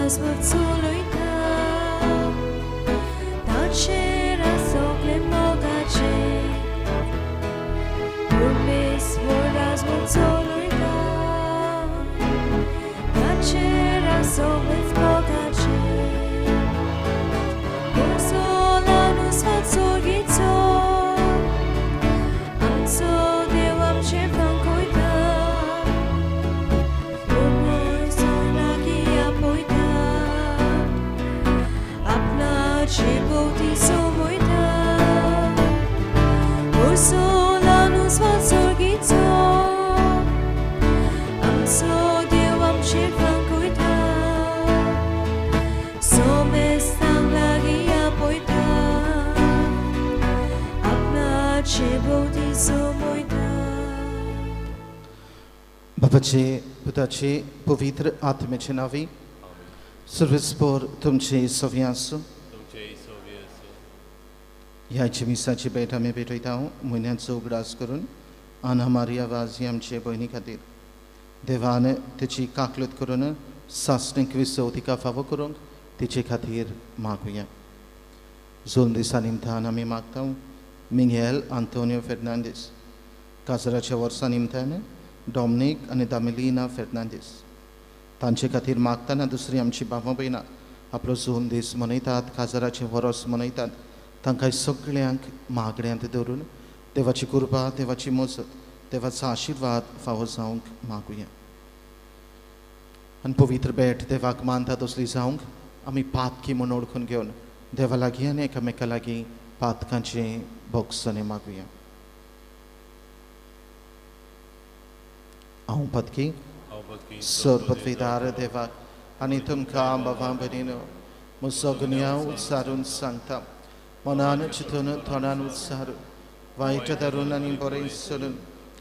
राजवट चलयता ताचेर सगळे मोगाचे परमेश्वर राजवट चलयता ताचेर सगळे मोगाचे बापाचे पुताचे पवित्र आत्म्याचे नांवी सर्वेस्पर तुमचे सवी आसूं. ह्या मिसाची भेट आमी भेटयता म्हयन्याचो उगडास करून आना मारिया वाज ही आमचे भयणी खातीर देवान तेची काकलत करून सासणीक विसव तिका फावो करूंक तिचे खातीर मागुया. जोन दिसा निमतान आमी मागता मिंगेल आंतोनियो फेर्नांदीस, काजराच्या वर्सा निमतान डॉमनीक आनी दामिलिना फेर्नांदीस तांचे खातीर मागतना दुसरी आमची बाबा भयणां आपलो जोन दीस मनयतात, काजराचें वरोस मनयतात. तांकां सगळ्यांक मागण्यांत धरून देवाची कृपा, देवाची मजत, देवाचो आशिर्वाद फावो जावंक मागुया. आनी पवित्र भेट देवाक मानता तसली जावंक आमी पातकी म्हूण ओळखून घेवन देवा लागीं आनी एकामेका लागीं पातकांचें भोगसणें मागुया. हांव पातकी सरपदवीदार देवाक आनी तुमकां बाबा भयणीनो म्हजो गुन्यांव उच्चारून सांगता. मनान चिंतून तोंडान उच्चारून वायट धरून आनी बरें सोडून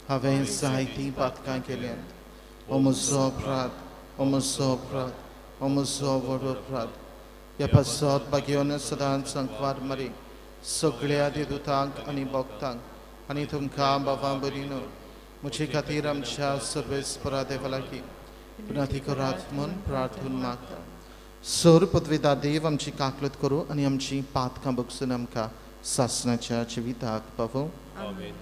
हांवें जायतीं पातकां केल्यांत. हो म्हजो अपराध, हो म्हजो अपराध, हो म्हजो व्हड अपराध. ह्या पासत भाग्योन सदांच संकवार मारी सगळ्या देदुतांक आनी भक्तांक आनी तुमकां बाबा भयणीनो म्हजे खातीर आमच्या सर्वेस्परा देवा लागीं विनंती करात म्हूण प्रार्थून मागता. सर पदवेदार देव आमची काकलत करूं आनी आमची पातकां बगसून आमकां सासणाच्या जिविताक पावोवं. आमेन.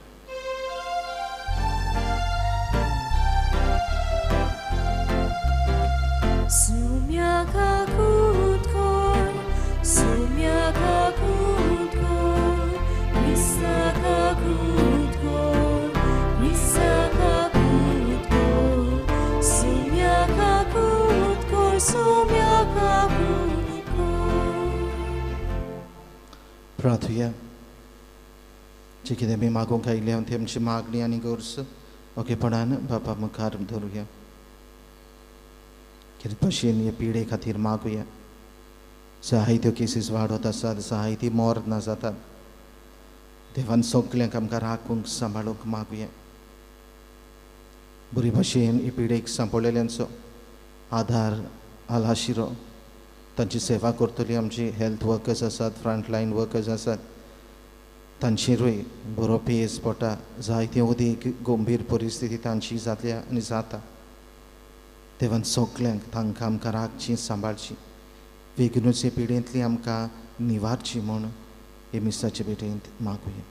प्रार्थुया. जे कितें आमी मागूंक आयिल्लें ती आमची मागणी आनी गरज ओकेपणान बापा मुखार धरुया. कितें भशेन हे पिडे खातीर मागुया. जायत्यो केसीस वाडत आसात, जायती मरणां जातात. देवान सगल्यांक आमकां राखूंक सांबाळूंक मागुया. बरी भशेन हे पिडेक सांपडलेल्यांचो आदार आलाशिरो तांची सेवा करतली आमची हेल्थ वर्कर्स आसात, फ्रंट लायन वर्कर्स आसात, तांचेरूय बरो पेस पडटा. जायते अदीक गंभीर परिस्थिती तांची जातल्या आनी जाता. देवान सगल्यांक तांकां आमकां राखची, सांबाळची, वेगनूच हे पिडेंतली आमकां निवारची म्हूण हे मिसाचे भेटेंत मागुया.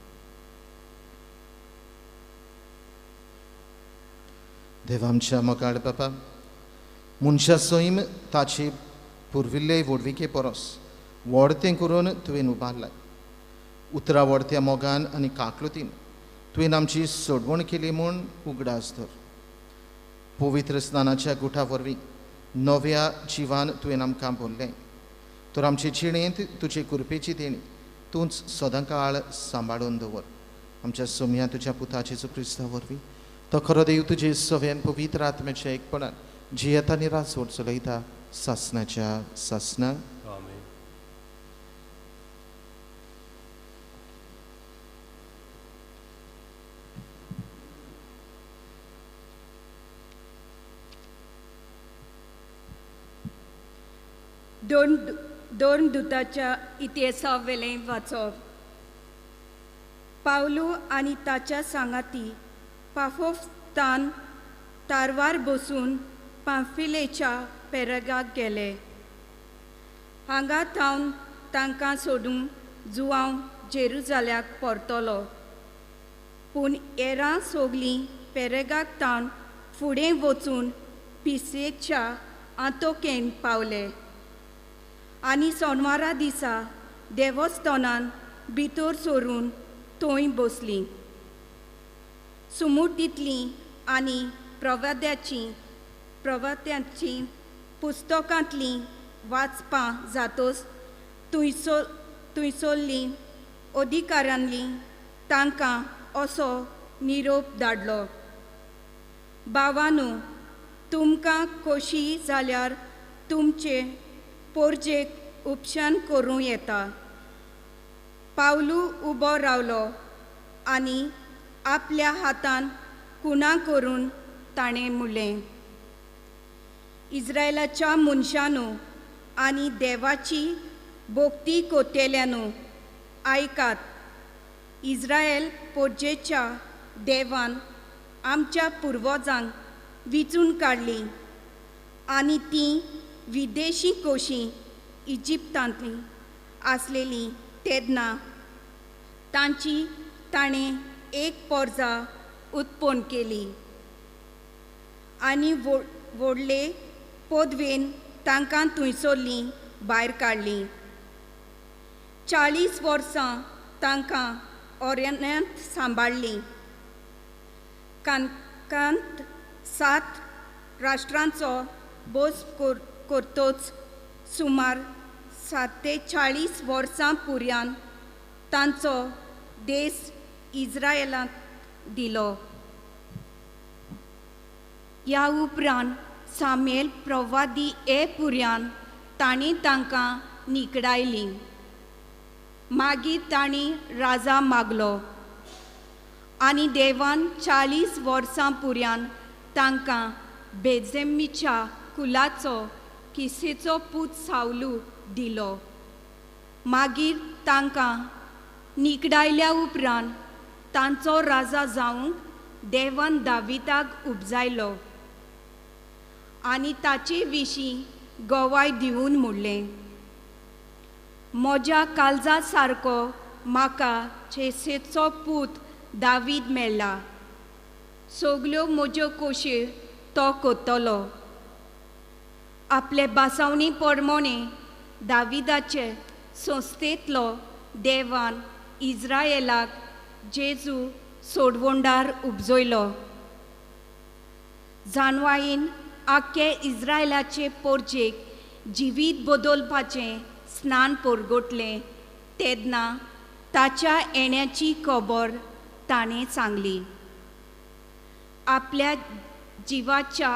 देवा आमच्या मोगाळ बापा, मनशा सैम ताची पुर्विल्ले व्हडविके परस व्हड तें करून तुवें उबारलाय. उतरां व्हडत्या मोगान आनी काकलुतीन तुवें आमची सोडवण केली म्हूण उगडास धर. पवित्र स्नानाच्या गुठा वरवीं नव्या जिवान तुवें आमकां भरलें तर आमचे जिणेंत तुजे कृपेची देणी तूंच सदांकाळ सांबाळून दवर. आमच्या सोम्या तुज्या पुता जेजू क्रिस्ता वरवीं तो खरो देव तुजे सव्यान पवित्र आत्म्याच्या एकपणान जियेता आनी राजवट चलयता सासणाच्या सासणाक. आमेन. दोन दुताच्या इतिहासावेलें वाचप. पावलू आनी ताच्या सांगाती पाफोस्तान तारवार बसून पांफिलेच्या पेरगाक गेले. हांगा थावन तांकां सोडून जुवांव जेरुजाल्याक परतलो. पूण हेरां सोगलीं पेरेगाक तावन फुडें वचून पिसेच्या आंतोकेन पावले आनी सोनवारा दिसा देवस्थानान भितर सरून थंय बसलीं. सुमुटींतलीं आनी प्रवाद्यांचीं पुस्तकांतलीं वाचपां जातोच थंयसरलीं अधिकाऱ्यांनी तांकां असो निरोप धाडलो, भावानू, तुमकां खोशी जाल्यार तुमचे पोरजेक उपशन करूं येता. पावलू उबो रावलो आनी आपल्या हातान कुणा करून ताणें म्हणलें, इस्रायलाच्या मनशानू आनी देवाची भक्ती कोतेल्यानू आयकात. इस्रायल पोरजेच्या देवान आमच्या पुर्वजांक विचून काडली आनी तीं विदेशी कोशी इजिप्तांतली आसलेली तेन्ना तांची ताणें एक पोरजा उत्पन्न केली आनी व्हडले पदवेन तांकां थंयसरलीं भायर काडलीं. 40 वर्सां तांकां ओरण्यांत सांबाळ्ळीं. कानकांत 7 राष्ट्रांचो बोस करतोच सुमार 47 वर्सां पुर्यान तांचो देश इस्रायलांत दिलो. ह्या उपरांत सामेल प्रवादी हे पुर्यान तांणी तांकां निकडायलीं. मागीर तांणी राजा मागलो आनी देवान 40 वर्सां पुर्यान तांकां बेजेमीच्या कुलाचो किसेचो पूत सावलू दिलो. मागीर तांकां निकडायल्या उपरांत तांचो राजा जावंक देवान दाविताक उपजायलो आनी ताचे विशीं गवाय दिवन म्हणलें, म्हज्या काळजा सारको म्हाका चेसेचो पूत दावीद मेळ्ळा, सगल्यो म्हज्यो कोश्यो तो कोत्तलो. आपले बासावणी प्रमाणे दाविदाचे संस्थेंतलो देवान इस्रायलाक जेजू सोडवणदार उपजयलो. जानवाईन आख्खे इस्रायलाचे पोरजेक जिवीत बदलपाचें स्नान परगटलें तेन्ना ताच्या येण्याची खबर ताणें सांगली. आपल्या जिवाच्या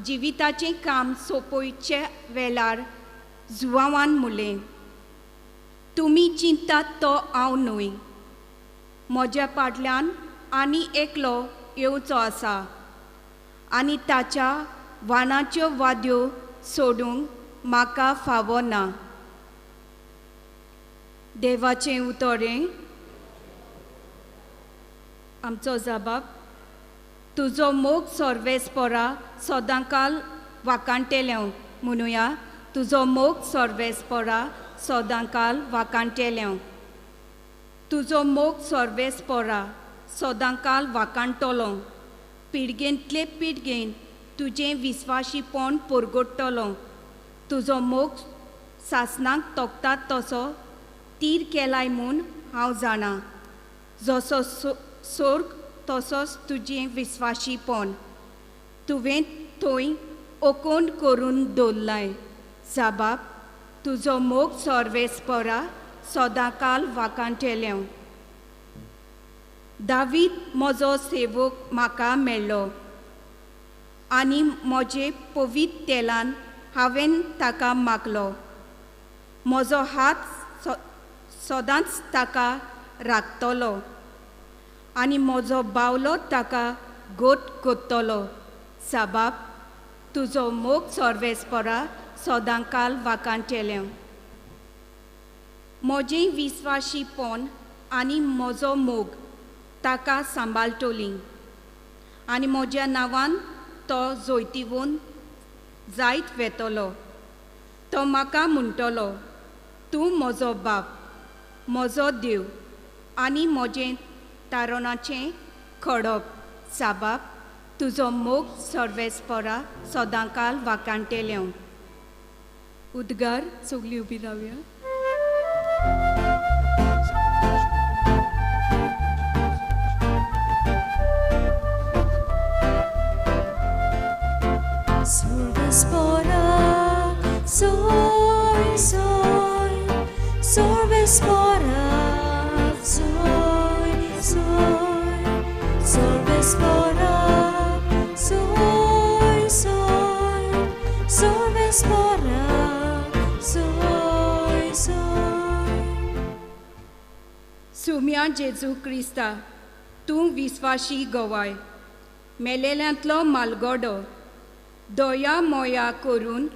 जिविताचें काम सोंपोवचे वेळार जुवावान म्हणलें, तुमी चिंतात तो हांव न्हय, म्हज्या फाटल्यान आनी एकलो येवचो आसा आनी ताच्या वानाच्यो वाद्यो सोडूंक म्हाका फावो ना. देवाचें उतरें. आमचो जबाब, तुजो मोग सर्वेस्परा सदांकाल वाकांटेलें म्हणुया. तुजो मोग सर्वेस्परा सदांकाल वाकांटेलें. तुजो मोग सर्वेस्परा सदांकाल वाकांटलो. पिळगेंतले पिळगेन तुजें विस्वाशीपण परगट्टलो. तुजो मोग सासणाक तोखतात तसो तीर केलाय म्हूण हांव जाणा. जसो सोर्ग तसोच तुजें विस्वाशीपण तुवें थंय ओकोण करून दवरलाय. जाबाब, तुजो मोग सर्वेस्परा सदांकाल वाकांटेलें. दावीद म्हजो सेवक म्हाका मेळ्ळो आनी म्हजे पवित्र तेलान हांवें ताका मागलो. म्हजो हात सदांच ताका राखतलो आनी म्हजो बावलो ताका गोट कोत्तलो. साबाब, तुजो मोग सर्वेस्परा सदांकाल वाकांटेलें. म्हजें विस्वाशीपण आनी म्हजो मोग ताका सांबाळटली आनी म्हज्या नांवान तो जैतिवंत जायत वेतलो. तो म्हाका म्हणटलो, तूं म्हजो बाप, म्हजो देव आनी म्हजें तारणाचें खडप. साबाब, तुजो मोग सर्वेस्परा सदांकाल वाकांटेलें. उद्गार सगळीं उबी रावया. Sorvespora, soy, soy, sorvespora, soy, soy, sorvespora, soy, soy, sorvespora, soy, soy. सुम्या जेजू क्रिस्ता, तूं विस्वाशी गवाय, मेलेल्यांतलो मालगडो, दया मोया करून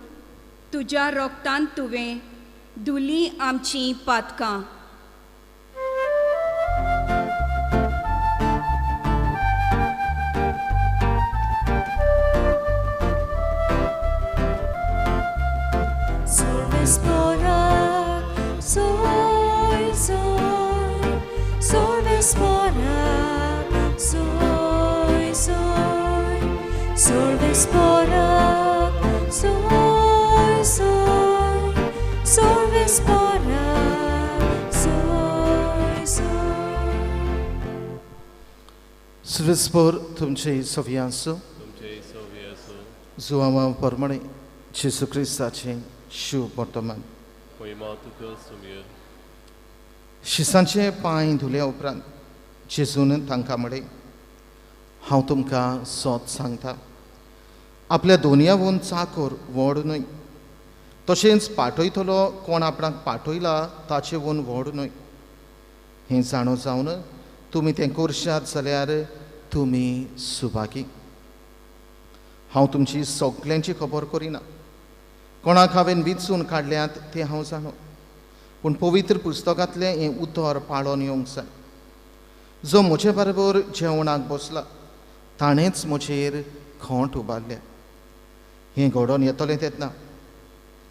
तुज्या रोगतान तुवें धुली आमचीं पातकां. Sorvespora, soy, soy, sorvespora, soy, soy, sorvespora, soy, soy, sorvespora, soy, soy. स्विस्पोर तुमचे सव्यांसो जुवावा परमणे जेजू क्रिस्ताचें शिव वर्तमान. शिसांचे पांय धुल्या उपरांत जेजून तांकां म्हळें, हांव तुमकां सोद सांगता, आपल्या दोनयावून चाकोर व्हड न्हय, तशेंच पाठयतलो कोण आपणाक पाठयला ताचे वून व्हड न्हय. हें जाणो जावन तुमी तें करशात जाल्यार तुमी सुभागी. हांव तुमची सगल्यांची खबर करिना, कोणाक हांवें विचून काडल्यात तें हांव जाणो, पूण पवित्र पुस्तकांतलें हें उतर पाळोन येवंक जाय. जो म्हजे बरोबर जेवणाक बसला ताणेंच म्हजेर खोंट उबारल्या. हें घडोवन येतलें तेन्ना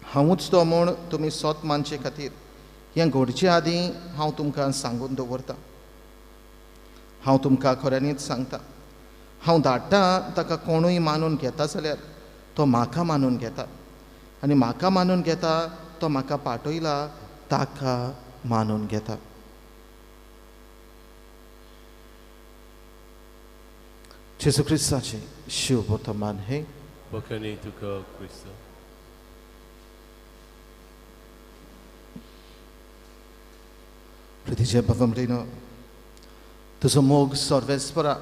हांवूच तो म्हूण तुमी सोत मानचे खातीर हें घडचे आदीं हांव तुमकां सांगून दवरतां. हांव तुमकां खऱ्यांनीच सांगता, हांव धाडटा ताका कोणूय मानून घेता जाल्यार तो म्हाका मानून घेता, आनी म्हाका मानून घेता तो म्हाका पाठयला ताका मानून घेता. जेजू क्रिस्ताचें शिव वर्तमान हें. बखणी तुका क्रिस्त. प्रितीचे बाबा म्हणिनो, तुजो मोग सर्वेस्परा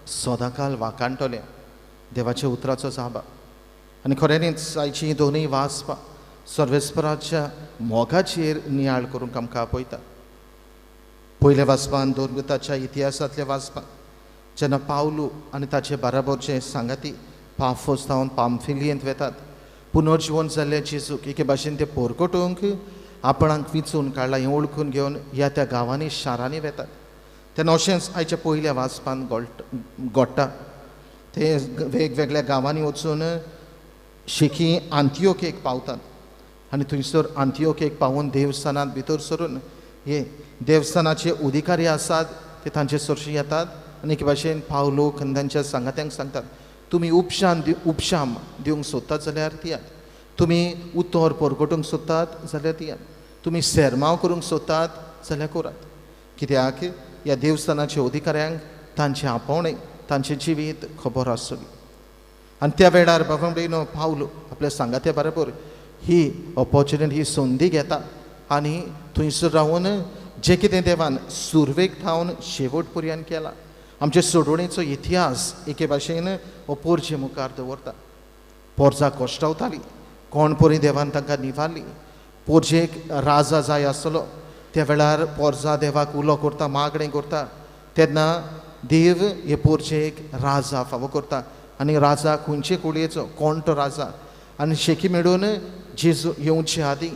सदांकाल वाकाणटलें देवाच्या उतराचो जाबा. आनी खऱ्यांनीच आयची दोनूय वाचपा सर्वेस्पराच्या मोगाचेर नियाळ करूंक आमकां आपयता. पयल्या वाचपान दोन इतिहासांतल्या वाचपान जेन्ना पावलू आनी ताचे बाराबरचे सांगाती पाफोस थावन पामफिलियेंत वेतात, पुनर्जिवन जाल्ले जेजूक एके भाशेन ते पोरकोटूंक आपणाक विचून काडला हें वळखून घेवन ह्या त्या गांवांनी शारांनी वेतात. तेन्ना अशेंच आयच्या पयल्या वाचपान घडटा. ते वेगवेगळ्या गांवांनी वचून शेकी आंतियोकेक पावतात आनी थंयसर आंतियोकेक पावून देवस्थानांत भितर सरून हे देवस्थानाचे अधिकारी आसात ते तांचे सरशी येतात आनी एके भाशेन पावलोक आनी तांच्या सांगात्यांक सांगतात, तुमी उपशाम दिवंक सोदतात जाल्यार दियात, तुमी उतर परगटूंक सोदतात जाल्यार दियात, तुमी सेरमांव करूंक सोदतात जाल्यार करात. कित्याक ह्या देवस्थानाच्या अधिकाऱ्यांक तांचें आपोवणें तांचें जिवीत खबर आसली. आनी त्या वेळार बाबा म्हणलो पावलो आपल्या सांगात्या बरोबर ही ऑपॉर्च्युनिटी ही संदी घेता आनी थंयसर रावन जें कितें देवान सुरवेक थावन शेवट पर्यंत केला आमचे सोडवणेचो इतिहास एके भाशेन हो पोरचे मुखार दवरता. पोरजा कश्टावताली, कोण परी देवान तांकां निवारली. पोरजेक राजा जाय आसलो त्या वेळार पोरजा देवाक उलो करता, मागणें करता, तेन्ना देव हे पोरजेक राजा फावो करता आनी राजा खंयचे कुळयेचो कोण तो राजा. आनी शेकी मेळून जेजू येवचे आदीं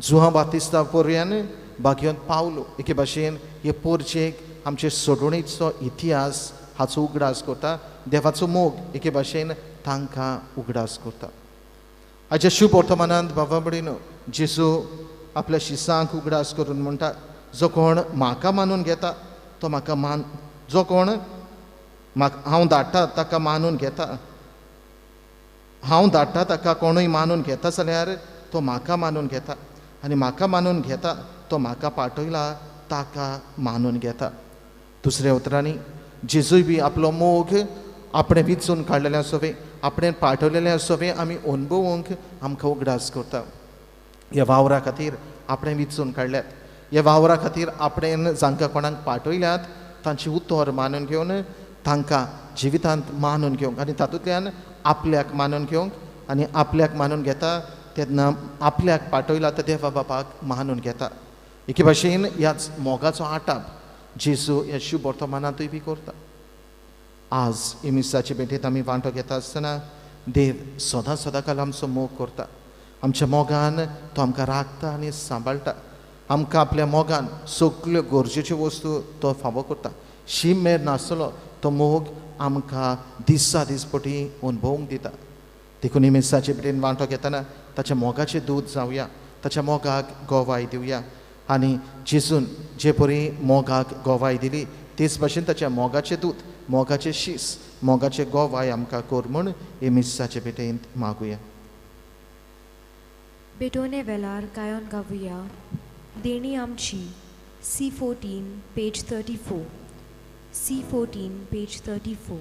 जुआ बातिस्ता पर्यंत बागयोन पावलो एके भाशेन हे पोरजेक आमचे सोडवणेचो इतिहास हाचो उगडास करता, देवाचो मोग एके भाशेन तांकां उगडास करता. आयच्या शुभ वर्तमानांत बाबा भयणीनो, जेजू आपल्या शिसांक उगडास करून म्हणटा, जो कोण म्हाका मानून घेता तो म्हाका मान, जो कोण म्हाका हांव धाडटा ताका मानून घेता, हांव धाडटा ताका कोणूय मानून घेता जाल्यार तो म्हाका मानून घेता, आनी म्हाका मानून घेता तो म्हाका पाठयला ताका मानून घेता. दुसऱ्या उतरांनी जेजूय बी आपलो मोग आपणें विचून काडलेलें आसोवे, आपणें पाठवलेलें आसोवे आमी अणभवूंक आमकां उगडास करता. ह्या वावरा खातीर आपणें विचून काडल्यात, ह्या वावरा खातीर आपणें जांकां कोणाक पाठयल्यात तांची उतर मानून घेवन तांकां जिवितांत मानून घेवंक आनी तातूंतल्यान आपल्याक मानून घेवंक, आनी आपल्याक मानून घेता तेन्ना आपल्याक पाठयला त्या देवा बापाक मानून घेता. एके भाशेन ह्याच मोगाचो आटाप जेजू ह्या शुभ वर्तमानांतूय बी करता. आज हे मिसाचे भेटेंत आमी वांटो घेता आसतना देव सदां सदां काल आमचो मोग करता. आमच्या मोगान तो आमकां राखता आनी सांबाळटा. आमकां आपल्या मोगान सगल्यो गरजेच्यो वस्तू तो फावो करता. शीम मेर नासलो तो मोग आमकां दिसा दिसपटी अणभवूंक दिता. देखून हे मिसाचे भेटेन वांटो घेतना ताच्या मोगाचें दूद जावया, ताच्या मोगाक गोवाय दिवया, आनी जेजून जे परी मोगाक गोवाय दिली तेच भाशेन ताच्या मोगाचें दूद, मोगाचें शीस, मोगाचें गोवाय आमकां कर म्हूण हे मिसाचे भेटेंत मागुया. भेटोने वेलार गायन गावया देणी आमची, C14 page 34, C14 page 34.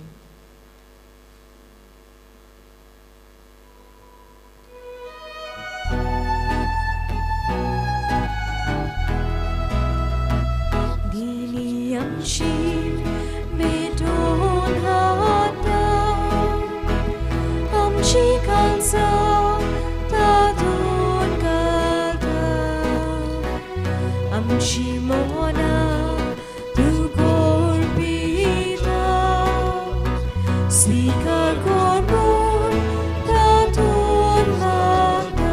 देणी आमची भेटोन हाता, आमची कालसा तातून घालता, आमची मना तूं कोरपिता, स्वीकार कर म्हूण तातून मागता.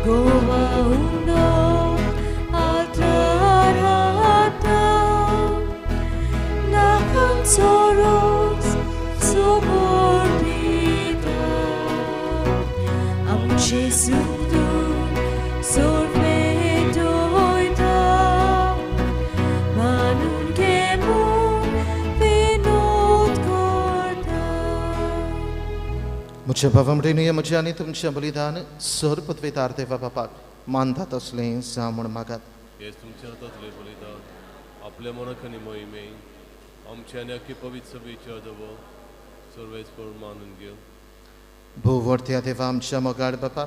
गोवा उंडो आल्तार हाता, नाकांचो रोस सोबोरपिता, आमचें सूख तूं सोड पेटयता, मानून घे म्हूण विनोद करता. म्हज्या भावा भयणीनो, म्हजें आनी तुमचें बलिदान सर पदवेदार देवा बापाक मानतात असलें जावं म्हूण मागात. हेच तुमच्या हातांतलें बलिदान आपल्या मनाक आनी मोहिमे आमच्या आनी अख्खे पवित्र सभेच्या देवा सर्वेस्पर मानून घेव. भोववर्त्या देवा आमच्या मोगाळ बापा,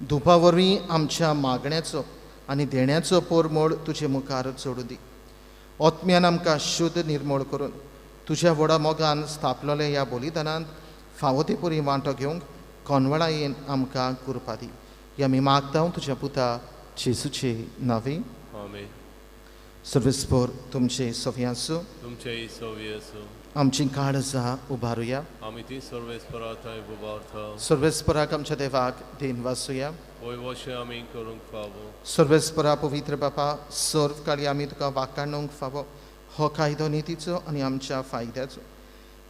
धुपा वरवीं आमच्या मागण्याचो आनी देण्याचो पोरमोळ तुजे मुखार चडूं दी. आत्म्यान आमकां शुद्ध निर्मोळ करून तुज्या व्हडा मोगान स्थापलेल्या ह्या बलिदानांत फावो ते परी वांटो घेवंक कोनवळायेन आमकां कृपा दी. ही आमी मागता तुज्या पुता जेजूचे नांवे. आमेन. सर्वेस्पर तुमचे सवी आसूं, तुमचेय सवी आसूं. आमची काळजां उबारुया, आमी ती सर्वेस्परा थंय उबारता. सर्वेस्पराक आमच्या देवाक देन वासुया, वय वशें आमी करूंक फावो. सर्वेस्परा पवित्र बापा, सर्व काळी आमी तुका वाकाणूंक फावो हो कायदो नितीचो आनी आमच्या फायद्याचो.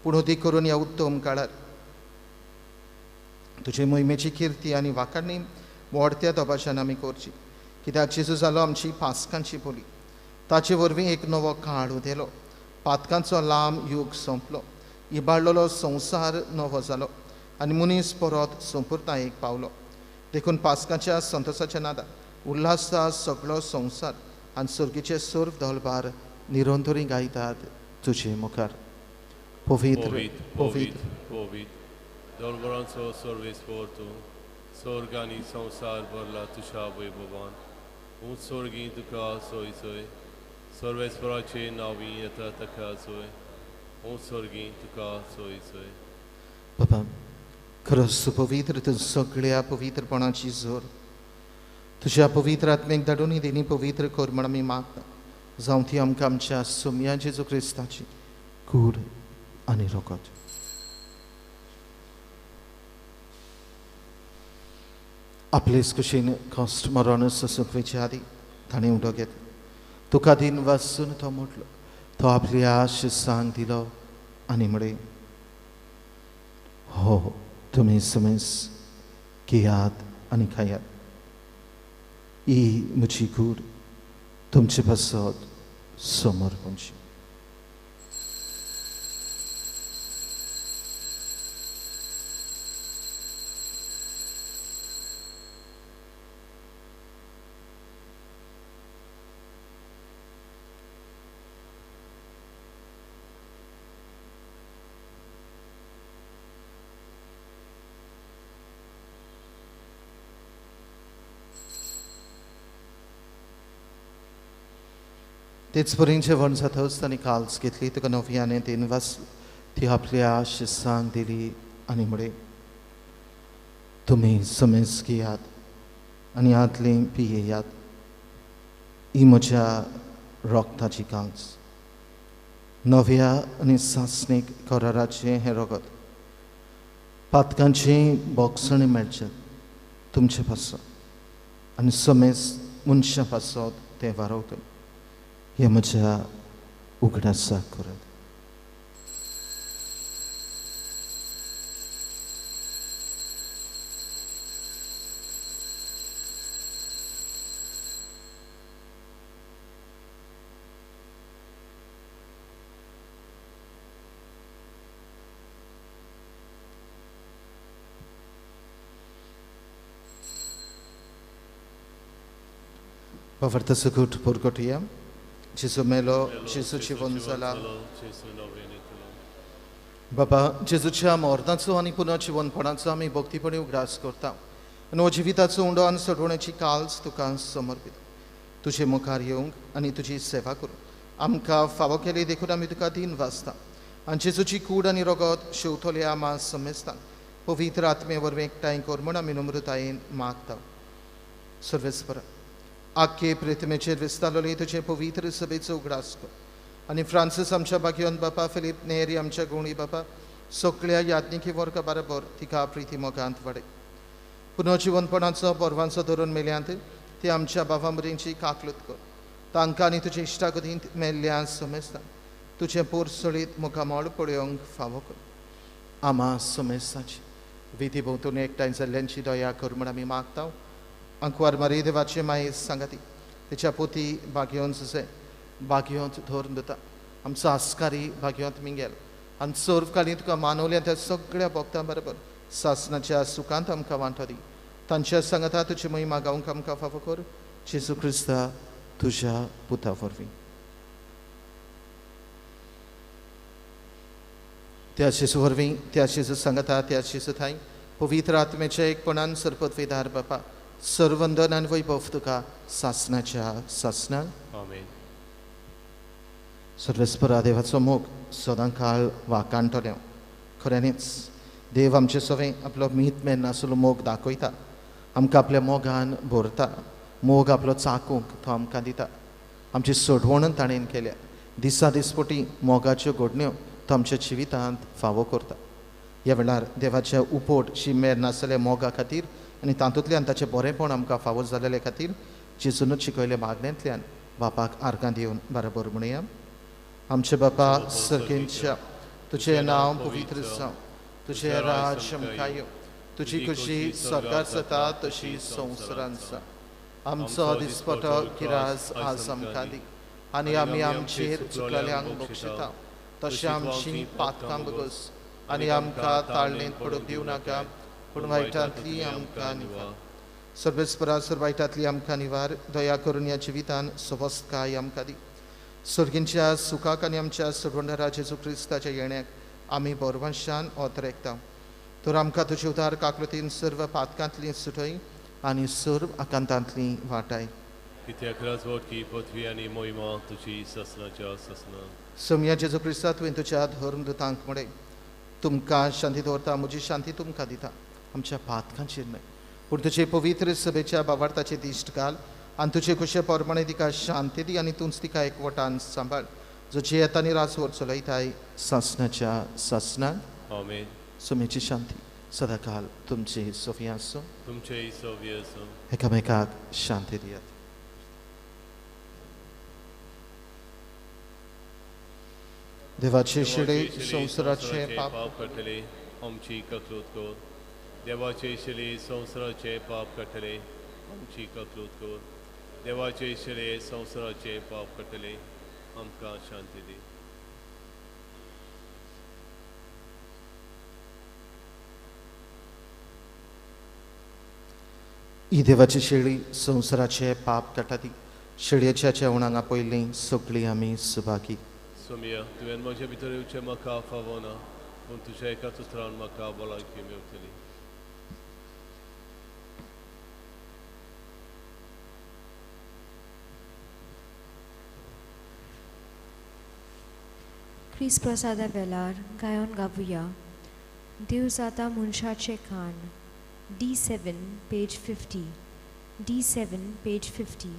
पूण अदीक करून ह्या उत्तम काळार तुजे मोहिमेची किर्ती आनी वाकाडणी वाडत्या दबाशान आमी करची. कित्याक जेजू जालो आमची पासकांची बोली, ताचे वरवीं एक नवो काळ उदेलो, पातकांचो लांब यूग सोंपलो, इबाडलेलो संवसार नवो जालो आनी मनीस परत संपुर्तायेक पावलो. देखून पासकाच्या संतोसाच्या नादार उल्हासता सगळो संवसार आनी सर्गीचे सर्व दलबार निरंतरी गायतात तुजे मुखार. पवित्र पवित्र पवित्र दलबरांचो सर्वेस्पर तूं, स्वर्ग आनी संवसार भरला तुज्या वैभवान. ऊंच स्वर्गी तुका सोय सोय, सर्वेस्पराचे नांवी येता ताका सोय, ऊंच स्वर्गी तुका सोय सोय. बाबा, खरोच तूं पवित्र, तूं सगळ्या पवित्रपणाची जोर. तुज्या पवित्र आत्मेक धाडून देणी पवित्र कर म्हण आमी मागता. जावं ती आमकां आमच्या सोम्या जेजू क्रिस्ताची कूड आनी रगत. आपलेच कुशीन कश्ट मरण सोसूंक वयचे आदीं ताणें उडो घेतलो. तुका दिन वासून तो म्हटलो, तो आपल्या शिसांक दिलो आनी म्हळें, हो तुमी समेस घेयात आनी खायात. ही म्हजी कूड तुमचे पासत समर्पणची. तेच परीन जेवण जातच तांणी काल्स घेतली, तुका नव्याने तीन वास ती आपल्या शिसांक दिली आनी म्हळें, तुमी समेज घेयात आनी हातली पियेयात. ही म्हज्या रोगताची काल्स, नव्या आनी सासणीक कराराचें हें रगत. पातकांचें बोगसणें मेळचें तुमचे पासत आनी समेज मनशां पासत तें वारवतलें. हे म्हज्या उगडासाक करात. बाबा सकूट पोरकोटया जेजू मेलो, जेजू जिवन जाला. बाबा जेजूच्या मरणाचो आनी पुनर्जिवनपणाचो आमी भक्तीपणी उगडास करता आनी हो जिविताचो उंडो आनी सोडवण्याची काल्स तुका समर्पीत. तुजे मुखार येवंक आनी तुजी सेवा करूंक आमकां फावो केली देखून आमी तुका दीन वाचता आनी जेजूची कूड आनी रगत शेवतल्या मास समेस्तां पवित्र आत्मे वरवीं एकठांय कर म्हूण आमी नम्रतायेन मागता. सर्वेस्परा आख्खे प्रतिमेचेर विस्तारलेली तुजे पवित्र सभेचो उगडास कर आनी फ्रांसीस आमच्या भाग्यवंत बापा, फिलीप नेरी आमच्या गुणी बापा, सगळ्या याज्ञिकी वर्गा बरोबर तिका प्रिती मोगांत वाडय. पुनर्जिवनपणाचो पर्वांचो धरून मेल्यांत ती आमच्या बाबा मरेंची काकलूत कर. तांकां आनी तुजे इश्टागतींत मेल्ल्या समेस्तां तुजें पोरसळीत मुखामळ पळोवंक फावो कर. आमा समेस्तांची विधी भोंवतणी एकठांय जाल्ल्यांची दया कर म्हूण आमी मागता. आंकवार मारी देवाचे माये सांगाती तिच्या पोती भाग्यवंत जुसे भाग्यवंत धरून दिता आमचो आस्कारी भाग्यवंत मिंगेल आनी सर्वकालीन तुका मानवल्या त्या सगळ्या भक्तां बरोबर सासनाच्या सुखांत आमकां वांटो दी. तांच्या सांगाता तुजी महिमा गावंक आमकां फावो कर. जेजू क्रिस्ता तुज्या पुता वरवीं. त्या जेजू वरवीं, त्या जेजू सांगाता, त्या जेजू थांय पवित्र आत्म्याच्या एकपणान सरपत बापा सर्वंदन आनी वैभव तुका सासनाच्या सासनाक. आमेन. सर्वेस्परा देवाचो मोग सदां काळ वाकाणटलें. खऱ्यांनीच देव आमचे सवें आपलो मीत मेन नासलो मोग दाखयता, आमकां आपल्या मोगान भरता, मोग आपलो चाकूंक तो आमकां दिता. आमची सोडवण ताणें केल्या. दिसा दिसपटी मोगाच्यो घडण्यो तो आमच्या जिवितांत फावो करता. ह्या वेळार देवाच्या उपोट शी मेर नासलेल्या मोगा खातीर आनी तातूंतल्यान ताचें बरेंपण आमकां फावो जाल्ले खातीर जेजूनच शिकयले मागण्यांतल्यान बापाक आर्गां दिवन बरोबर म्हणया. आमचे बापा सर्गेंच्या, तुजें नांव पवित्र जावं, तुजें राज्य आमकां येवं, तुजी खुशी स्वर्गार जाता तशी संवसारांत जावं. आमचो दिसपटो किरास आज आमकां दी आनी आमी आमचेर चुकलेल्यांक बक्षिता तशें आमची पातकां बगस आनी आमकां ताळणेंत पडूंक दिवं नाका, पूण वायटांतली आमकां निवार. सर्वेस्परा सर वायटांतली आमकां निवार. दया करून ह्या जिवितान सवस्तकाय आमकां दी. सर्गींच्या सुखाक आनी आमच्या सोडवणदारा जेजू क्रिस्ताच्या येण्याक आमी बरवंशान ओतरेकता. तर आमकां तुजे उदार काकलतीन सर्व पातकांतली सुटय आनी सर्व आकांतांतली वाटाय. कित्याक राजवटकी पृथ्वी आनी मोहिमा तुजी सासनाच्या सासना. सोमया जेजू क्रिस्ता तुवें तुज्या धर्मदूतांक म्हळें, तुमकां शांती दवरता, म्हजी शांती तुमकां दिता. आमच्या पातकांचेर न्हय पूण तुजे पवित्र सभेच्या बावार्थाचे दिश्ट घाल आनी तुजे खुशे प्रमाणे तिका शांती दी आनी तूंच तिका एकवटान सांबाळ, जो जियेता आनी राजवट चलयताय सासनाच्या सासनाक. आमेन. सोमेची शांती सदांकाल तुमची सोफी आसूं. तुमचेय सोफी आसूं. एकामेकाक शांती दियात. देवाचे शिडे संवसाराचे पाप करतले आमची ककलूत कर. देवाचे शिले संवसाराचे पाप काडटले आमची ककलूत कर. देवाचे शिले संवसाराचे पाप काडटले आमकां शांती दी. ही देवाची शेळी संवसाराचे पाप काडटा ती शेळयेच्या जेवणाक आपयल्ली सगळीं आमी सुभागी. सोमिया, तुवें म्हजे भितर येवचें म्हाका फावना, पूण तुज्या एकाच उतरान म्हाका भलायकी मेवतली. क्रिस्त प्रसादा वेलार गायोन गावया देव जाता मनशाचें खाण. D7 page 50. D7 page 50.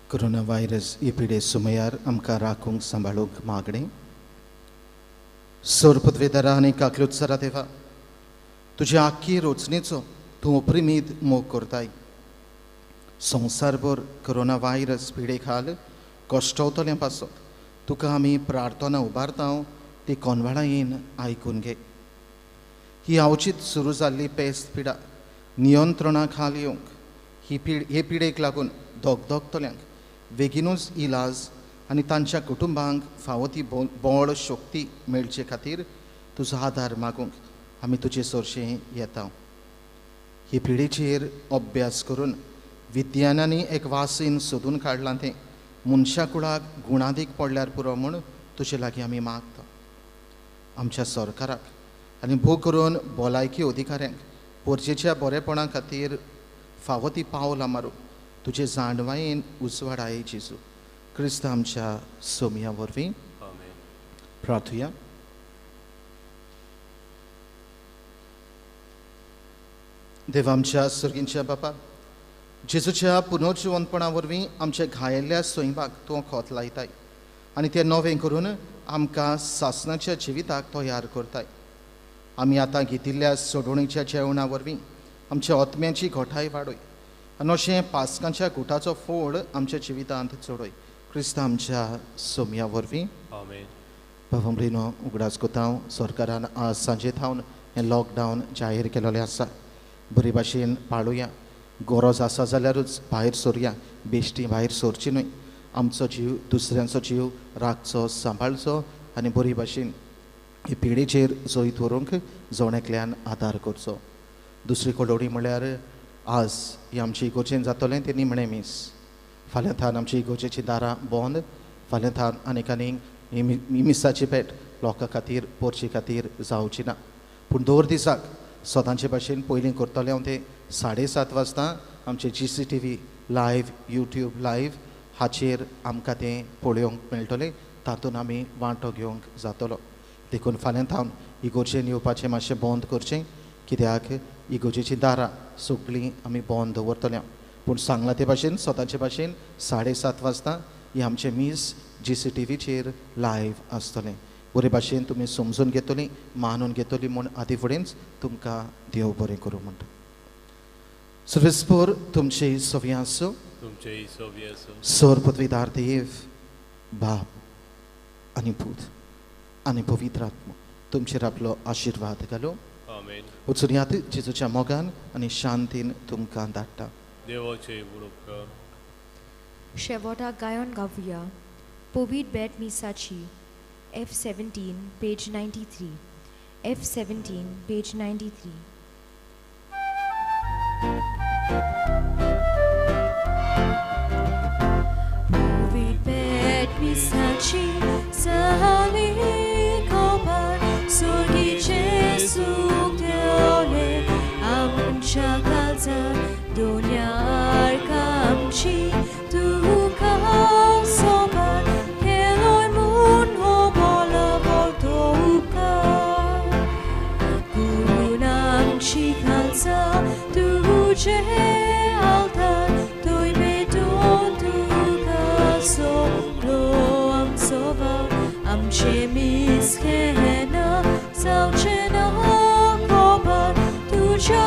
Corona virus ही पिडे सुमयार आमकां राखूंक सांबाळूंक मागणें. सोरपदवेदारा आनी काकलुत्सरा देवा, तुज्या आख्खी रोचणेचो तूं ओप्रिमीद मोग करताय. संवसारभर कोरोना व्हायरस पिडे खाल कश्टवतल्या पासत तुका आमी प्रार्थना उबारता, ती कोनवाळायेन आयकून घे. ही अवचीत सुरू जाल्ली पेस्त पिडा नियंत्रणा खाल येवंक ही हे पिडेक लागून धगधगतल्यांक बेगीनूच इलाज आनी तांच्या कुटुंबांक फावो ती बळ शक्ती मेळचे खातीर तुजो आदार मागूंक आमी तुजे सरशें येता. ही पिडेचेर अभ्यास करून विज्ञानांनी एक वासीन सोदून काडलां तें मनशा कुळाक गुणादीक पडल्यार पुरो म्हूण तुजे लागीं आमी मागता. आमच्या सरकाराक आनी भोव करून भलायकी अधिकाऱ्यांक पोरजेच्या बरेपणा खातीर फावो ती पावलां मारूंक तुजे जाणवायेन उजवाडाय जेजू क्रिस्त आमच्या सोमया वरवीं. प्रार्थुया. देव आमच्या सर्गींच्या बापा, जेजूच्या पुनर्जिवंतपणा वरवीं आमच्या घायेल्ल्या सैमाक तूं खोत लायताय आनी तें नवें करून आमकां सासणाच्या जिविताक तयार करताय. आमी आतां घेतिल्ल्या सोडवणीच्या जेवणा वरवीं आमच्या आत्म्याची घोठाय वाडय आनी अशें पास्कांच्या गुटाचो फोड आमच्या जिवितांत चडय. क्रिस्त आमच्या सोम्या वरवीं. आमेन. भावंब्रीनो, उगडास कोता हांव सरकारान आज सांजे थावन हें लॉकडावन जाहीर केलेलें आसा. बरे भाशेन पाळुया. गरज आसा जाल्यारूच भायर सोरया, बेश्टी भायर सोरची न्हय. आमचो जीव दुसऱ्यांचो जीव राखचो, सांबाळचो आनी बरी भाशेन हे पिडेचेर जैत व्हरूंक जण एकल्यान आदार करचो. दुसरी कळवणी म्हळ्यार आज ही आमची इगोर्जेन जातलें तें निमणें मीस. फाल्यां थावन आमची इगोर्जेचीं दारां बंद. फाल्यां थावन आनीक आनीक ही मिसाची भेट लोकां खातीर पोरचे खातीर जावची ना. पूण दर दिसाक सदांचे भाशेन पयलीं करतलें हांव तें 7:30 वाजता आमचे GCTV live, YouTube live हाचेर आमकां तें पळोवंक मेळटलें. तातूंत आमी वांटो घेवंक जातलो. देखून फाल्यां थावन इगोर्जेन येवपाचें मातशें बंद करचें, कित्याक इगोर्जेचीं दारां सगळीं आमी बंद दवरतले. पूण सांगलां ते भाशेन सदांचे भाशेन 7:30 वाजता ही आमचें मीस GCTVचेर लायव्ह आसतलें. बरे भाशेन तुमी समजून घेतली, मानून घेतली म्हूण आदी फुडेंच तुमकां देव बरें करूं म्हणटा. सर्वेस्पोर तुमचे सवी आसूं. तुमचे सवी आसूं. सर पदवीदार देव बाप आनी पूत आनी पवित्र आत्मो तुमचेर आपलो आशिर्वाद घालूं. आमेन. वचून जेजूच्या मोगान आनी शांतीन तुमकां धाडटा. देवाचे उपकार. शेवटाक गायन गावया पोवीट बेट मिसाची F17 page 93. F17 page 93. Povid bet misachi sali kobar surgi Jesu deole amcha kalza dunyar kamchi tuka sobar keloi mun ho bola voltoka gurunam chikalza tuje altar toi beton tuka solo am sova am chemiskena sauchena kobar tuja.